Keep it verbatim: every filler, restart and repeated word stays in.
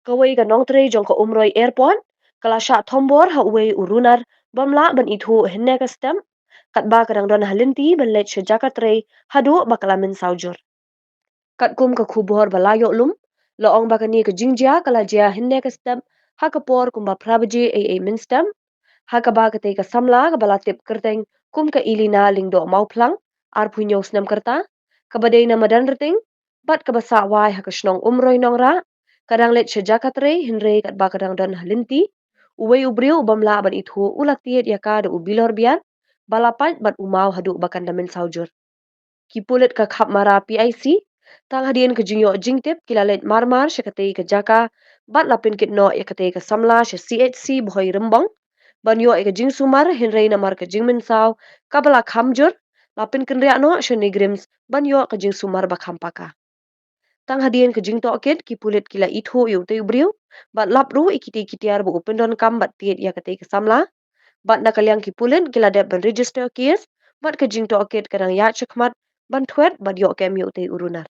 Kawei ka nongtrei jong ka Umroi Airport ka la shah thombor ha uwei u runar bym lah ban ithuh hynne ka step, katba ka dang don ha lynti ban leit sha jaka trei haduh ba ka la mynsaw jur. Katkum ka khubor ba la ïoh lum, la ong ba kane ka jingjia ka la jia hynne ka step ha ka por kumba phra baje ei ei mynstep, ha kaba katei ka samla kaba la tip kyrteng kum ka Elina Lyngdoh Mawphlang, arphew hynñiew snem ka rta, kaba dei na Madanrting bad kaba sah wai ha ka shnong Umroi Nongrah, ka dang leit sha jaka trei, hynrei katba ka dang don ha lynti, uwei u briew u bym lah ban ithuh u la tied ïa ka da u bilor biat ba la pait bad u maw haduh ba kan da mynsaw jur. Ki pulit ka Khapmara P I C, tang hadien ka jingïoh jingtip, ki la leit mar mar sha katei ka jaka bad la pynkit noh ïa katei ka samla sha C H C Bhoi Rymbong ban ïoh ïa ka jingsumar, hynrei namar ka jingmynsaw kaba la kham jur, la pynkynriah noh sha NEIGRIHMS ban ïoh ka jingsumar ba kham paka. Tang hadien ka jingtohkit, ki pulit ki la ithuh ïa utei u briew bad lap ruh ïa kitei ki tiar ba u pyndonkam bad tied ïa katei ka samla. Bad na ka liang ki pulit ki la dep ban register case bad ka jingtohkit ka dang ïaid shakhmat ban thwet bad ïoh kem ïa utei u runar.